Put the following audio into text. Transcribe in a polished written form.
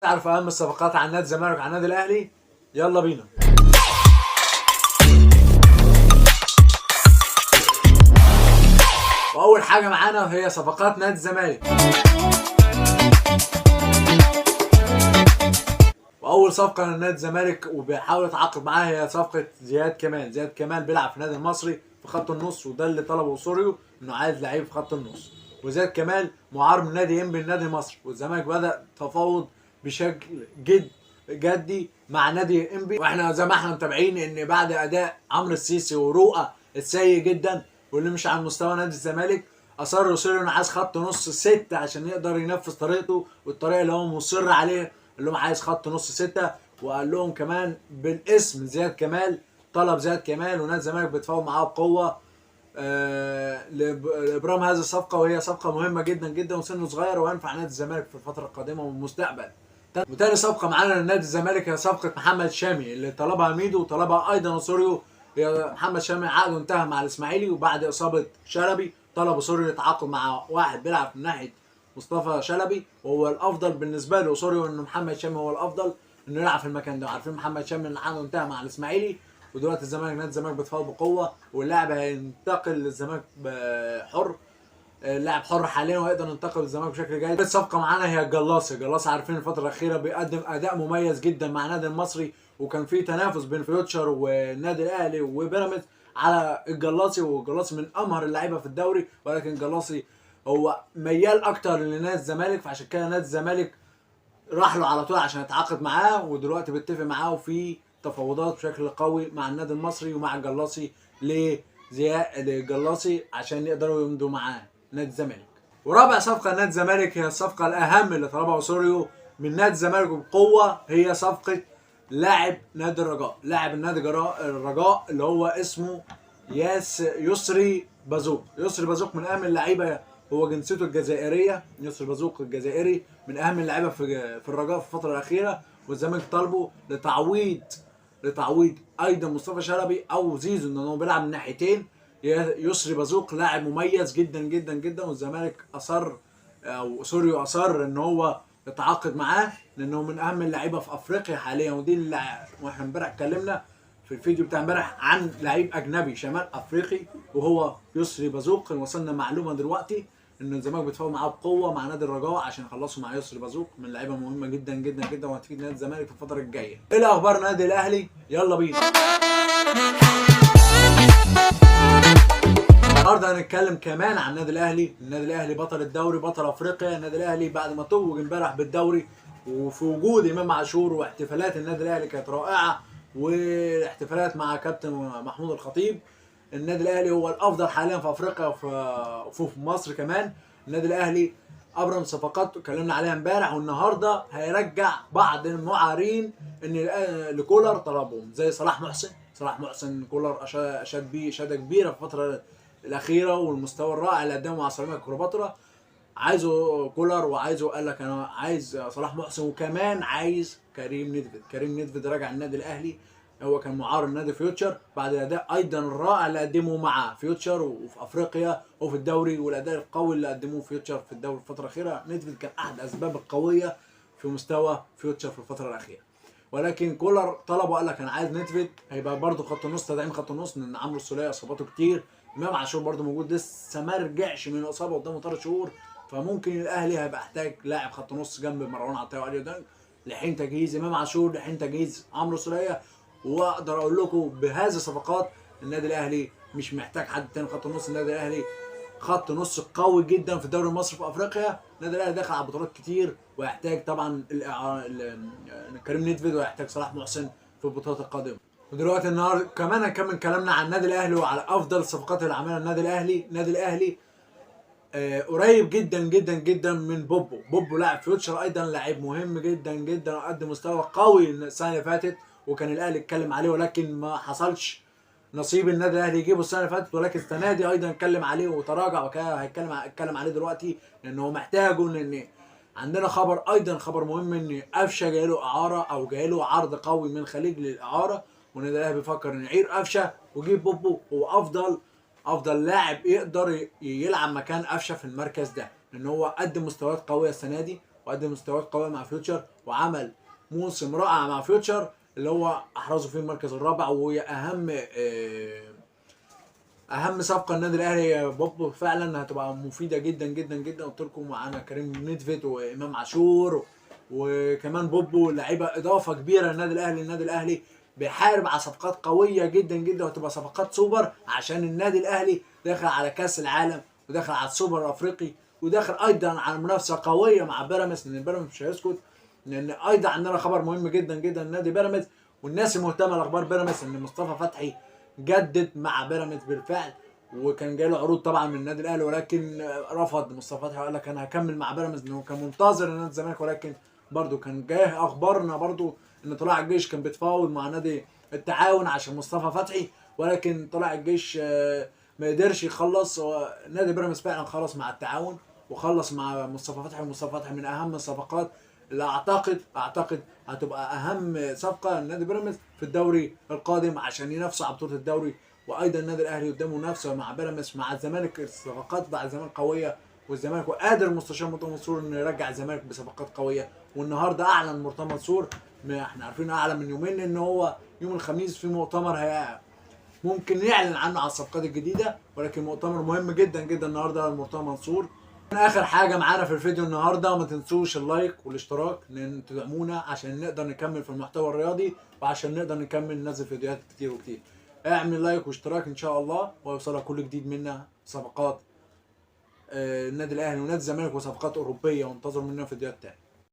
تعرف اهم الصفقات عن نادي الزمالك وعن النادي الاهلي؟ يلا بينا. واول حاجة معانا هي صفقات نادي الزمالك. واول صفقة لنادي الزمالك وبيحاول يتعاقد معاها هي صفقة زياد كمال. زياد كمال بيلعب في النادي المصري في خط النص، وده اللي طلبه اوسوريو انه عايز لعيب في خط النص. وزياد كمال معار من نادي انبي لنادي مصر، والزمالك بدا تفاوض بشكل جدي مع نادي انبي. واحنا زي ما احنا متابعين ان بعد اداء عمرو السيسي ورؤى السيء جدا واللي مش على مستوى نادي الزمالك، اصر اوسوريو انه عايز خط نص 6 عشان يقدر ينفذ طريقته والطريقة اللي هو مصر عليها، اللي هو عايز خط نص 6. وقال لهم كمان بالاسم زياد كمال، طلب زياد كمال، ونادي الزمالك بيتفاوض معاه بقوة لابرام هذه الصفقة، وهي صفقة مهمة جدا جدا وسنة صغير وينفع نادي الزمالك في الفترة القادمة والمستقبل. وتاني صفقة معانا لنادي الزمالك هي صفقة محمد شامي اللي طلبها ميدو وطلبها ايضا اوسوريو. محمد شامي عقده انتهى مع الاسماعيلي، وبعد اصابه شلبي طلب اوسوريو يتعاقد مع واحد بيلعب من ناحية مصطفى شلبي، وهو الافضل بالنسبة له اوسوريو انه محمد شامي هو الافضل انه يلعب في المكان ده. عارفين محمد شامي ان عقده انتهى مع الاسماعيلي، ودلوقتي الزمالك نادي الزمالك بيتفاوض بقوة، واللاعب هينتقل للزمالك حر، اللاعب حر حاليا ويقدر ينتقل للزمالك بشكل جيد. الصفقة معانا هي الجلاصي. الجلاصي عارفين الفترة الاخيرة بيقدم اداء مميز جدا مع النادي المصري، وكان في تنافس بين فيوتشر والنادي الاهلي وبيراميدز على الجلاصي، والجلاصي من امهر اللعيبة في الدوري، ولكن الجلاصي هو ميال اكتر لنادي الزمالك، فعشان كده نادي الزمالك راح له على طول عشان يتعاقد معاه، ودلوقتي بيتفق معاه وفي تفاوضات بشكل قوي مع النادي المصري ومع الجلاصي للجلاصي عشان يقدروا يمضوا معاه نادي الزمالك. ورابع صفقة لنادي الزمالك هي الصفقة الاهم اللي طلبها اوسوريو من نادي الزمالك بقوة، هي صفقة لاعب نادي الرجاء، لاعب النادي الرجاء اللي هو اسمه يسري بازوق. يسري بازوق من اهم اللعيبة، هو جنسيته الجزائرية، يسري بازوق الجزائري من اهم اللعيبة في الرجاء في الفترة الاخيرة، والزمالك طالبه لتعويض ايضا مصطفى شلبي او زيزو ان هو بيلعب من ناحيتين. يسري بازوق لاعب مميز جدا جدا جدا، والزمالك اصر او اوسوريو اصر ان هو يتعاقد معاه لانه من اهم اللعيبة في افريقيا حاليا. ودي اللي واحنا امبارح اتكلمنا في الفيديو بتاع امبارح عن لعيب اجنبي شمال افريقي وهو يسري بازوق. وصلنا معلومة دلوقتي ان الزمالك بيتفاوض معاه بقوة مع نادي الرجاء عشان يخلصوا مع يسري بازوق، من لعيبة مهمة جدا جدا جدا وهتفيد نادي الزمالك في الفترة الجاية. ايه اخبار نادي الاهلي؟ يلا بينا. النهارده هنتكلم كمان عن النادي الاهلي. النادي الاهلي بطل الدوري، بطل افريقيا. النادي الاهلي بعد ما توج امبارح بالدوري وفي وجود امام عاشور، واحتفالات النادي الاهلي كانت رائعة، واحتفالات مع كابتن محمود الخطيب. النادي الاهلي هو الافضل حاليا في افريقيا وفي مصر كمان. النادي الاهلي ابرم صفقات اتكلمنا عليها امبارح، والنهارده هيرجع بعض المعارين ان لكولر طلبهم، زي صلاح محسن. صلاح محسن كولر اشاد بيه اشاده كبيرة في الفترة الاخيرة، والمستوى الرائع اللي قدمه مع سيراميكا كليوباترا. عايزه كولر وعايزه، قال لك انا عايز صلاح محسن، وكمان عايز كريم نيدفيد. كريم نيدفيد راجع النادي الاهلي، هو كان معار النادي فيوتشر بعد الاداء ايضا الرائع اللي قدمه مع فيوتشر وفي افريقيا وفي الدوري، والاداء القوي اللي قدموه فيوتشر في الدوري الفترة الاخيرة. نيدفيد كان احد الاسباب القوية في مستوى فيوتشر في الفترة الاخيرة، ولكن كولر طلبه قال لك انا عايز نيدفيد، هيبقى برده خط النص، تدعيم خط النص، لان عمرو السوليه اصاباته كتير، امام عاشور برده موجود لسه ما رجعش من الاصابة قدامه 3 شهور، فممكن الاهلي هيبقى احتاج لاعب خط نص جنب مروان عطية وعلي دانج لحين تجهيز امام عاشور، لحين تجهيز عمرو السوليه. واقدر اقول لكم بهذه الصفقات النادي الاهلي مش محتاج حد تاني خط النص. النادي الاهلي خط نص قوي جدا في الدوري المصري في افريقيا. النادي الاهلي داخل على بطولات كتير، ويحتاج طبعا كريم نيدفيد، ويحتاج صلاح محسن في البطولات القادمة. ودلوقتي النهارده كمان هنكمل كلامنا عن النادي الاهلي وعلى افضل الصفقات اللي عملها النادي الاهلي. النادي الاهلي قريب جدا جدا جدا من بوبو. بوبو لاعب فيوتشر ايضا، لاعب مهم جدا جدا، وقدم مستوى قوي السنة اللي فاتت، وكان الاهلي اتكلم عليه ولكن ما حصلش نصيب النادي الاهلي يجيبه السنة اللي فاتت، ولكن السنة دي ايضا اتكلم عليه وتراجع، وكان اتكلم عليه دلوقتي لان هو محتاجه. لان عندنا خبر ايضا، خبر مهم، ان قفشه جاي له اعاره او جاي له عرض قوي من الخليج للاعاره، والنادي الاهلي بيفكر ان يعير قفشه ويجيب بوبو. هو افضل لاعب يقدر يلعب مكان قفشه في المركز ده، لان هو قدم مستويات قوية السنة دي، وقدم مستويات قوية مع فيوتشر، وعمل موسم رائع مع فيوتشر اللي هو احرزه فيه المركز الرابع، وهي اهم صفقة النادي الاهلي بوبو، فعلا هتبقى مفيدة جدا جدا جدا. قلت لكم معانا كريم نيدفيد وامام عاشور وكمان بوبو، لعيبة اضافه كبيرة للنادي الاهلي. النادي الاهلي بيحارب على صفقات قوية جدا جدا، وهتبقى صفقات سوبر عشان النادي الاهلي داخل على كاس العالم، وداخل على السوبر الافريقي، وداخل ايضا على منافسه قوية مع بيراميدز، لان بيراميدز مش هيسكت. لان ايضا عندنا خبر مهم جدا جدا لنادي بيراميدز والناس المهتمة لاخبار بيراميدز، ان مصطفى فتحي جدد مع بيراميدز بالفعل، وكان جاي له عروض طبعا من النادي الاهلي، ولكن رفض مصطفى فتحي وقال لك انا هكمل مع بيراميدز، لانه كان منتظر نادي الزمالك. ولكن برده كان جاي اخبارنا برده ان طلائع الجيش كان بيتفاوض مع نادي التعاون عشان مصطفى فتحي، ولكن طلائع الجيش ما قدرش يخلص. نادي بيراميدز فعلا خلص مع التعاون وخلص مع مصطفى فتحي، ومصطفى فتحي من اهم الصفقات اللي اعتقد هتبقى اهم صفقة لنادي بيراميدز في الدوري القادم عشان ينافسوا على بطوله الدوري. وايضا النادي الاهلي قدامه منافسه مع بيراميدز مع الزمالك، الصفقات مع الزمالك قوية، والزمالك وقادر المستشار مرتضى منصور انه يرجع الزمالك بصفقات قوية. والنهارده اعلن مرتضى منصور، احنا عارفين اعلن من يومين ان هو يوم الخميس في مؤتمر ممكن يعلن عنه على الصفقات الجديدة، ولكن مؤتمر مهم جدا جدا النهارده لمرتضى منصور. اخر حاجة معانا في الفيديو النهارده، ما تنسوش ال like والاشتراك لان تدعمونا عشان نقدر نكمل في المحتوى الرياضي، وعشان نقدر نكمل ننزل فيديوهات كتير وكتير. اعمل like واشتراك ان شاء الله، ويوصلك كل جديد منا، صفقات النادي الاهلي ونادي الزمالك وصفقات اوروبية، وانتظروا مننا فيديوهات تاني.